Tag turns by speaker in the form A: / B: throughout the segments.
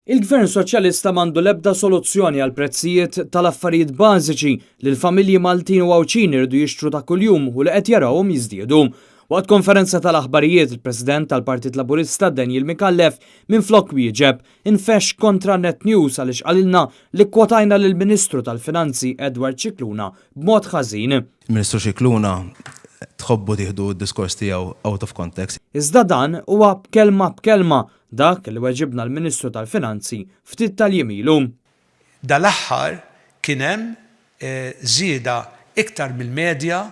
A: Il-Gvern Soċjalista m'għandu l-ebda soluzzjoni għall-prezzijiet tal-affarijiet bażiċi li l-familji Maltin u Għawdxin iridu jixtru ta' kuljum u li qed jarawhom jiżdiedu. Waqt konferenza tal-aħbarijiet, il-President tal-Partit Laburista Daniel Micallef minflok wieġeb, infexx kontra Net News għaliex qalilna li kkwotajna lill-Ministru tal-Finanzi Edward Scicluna b'mod ħażin.
B: Il-Ministru Scicluna tħobbu tieħdu d-diskors tiegħu out of context.
A: Iżda dan huwa b'kelma b'kelma Dak li weġibna l-Ministru tal-Finanzi ftit tal-jiem ilu.
C: Dal-aħħar kien hemm żieda iktar mill-medja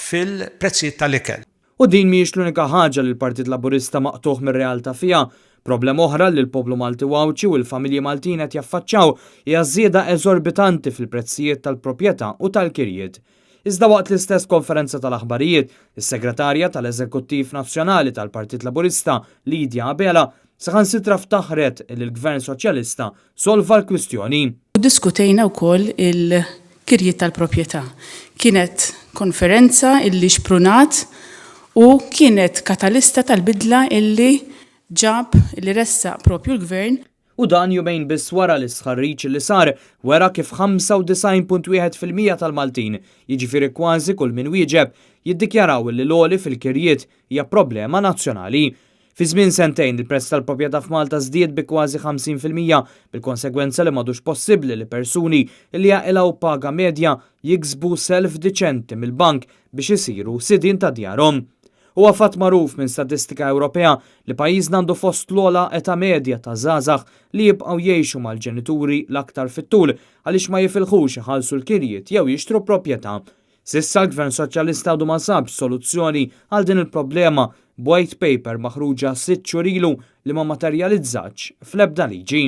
C: fil-prezzijiet tal-ikel.
A: U din mhijiex l-unika ħaġa li l-Partit Laburista maqtugħ mir-realtà fiha. Problema oħra li l-poplu Malti u Għawdxi u l-familji Maltin qed jaffaċċaw hija ż-żieda eżorbitanti fil-prezzijiet tal-proprjetà u tal-kirjiet. Iżda waqt l-istess konferenza tal-aħbarijiet, is-Segretarja tal-Eżekuttiv Nazzjonali tal-Partit Laburista, Lydia Abela, saħansitra ftaħret li l-Gvern Soċjalista solva l-kwistjoni.
D: Iddiskutejna wkoll il-kirjiet tal-proprjetà. Kienet konferenza illi xprunat u kienet katalista tal-bidla illi ġab, illi ressaq propju l-Gvern.
A: U dan jumejn biss wara li stħarriġ li sar wera kif 95.1% tal-Maltin, jiġifieri kważi kull min wieġeb, jiddikjaraw li l-għoli fil-kirjiet hija problema nazzjonali. Fi żmien sentejn il-prezz tal-proprjetà f'Malta żdied bi kważi 50% bil-konsegwenza li m'għadux possibbli li persuni li jaqilgħu paga medja jiksbu self diċenti mill-bank biex isiru sidien ta' djarhom. Huwa fatt magħruf minn statistika Ewropea li pajjiżna għandu fost l-ogħla età medja ta' żgħażagħ li jibqgħu jgħixu mal-ġenituri l-aktar fit-tul għaliex ma jifilħux iħallsu l-kirjiet jew jixtru proprjetà. S'issa l-Gvern Soċjalista għadu ma sabx soluzzjoni għal din il-problema b'white paper maħruġa sitt xhur ilu li ma materjalizzatx fl-ebda liġi.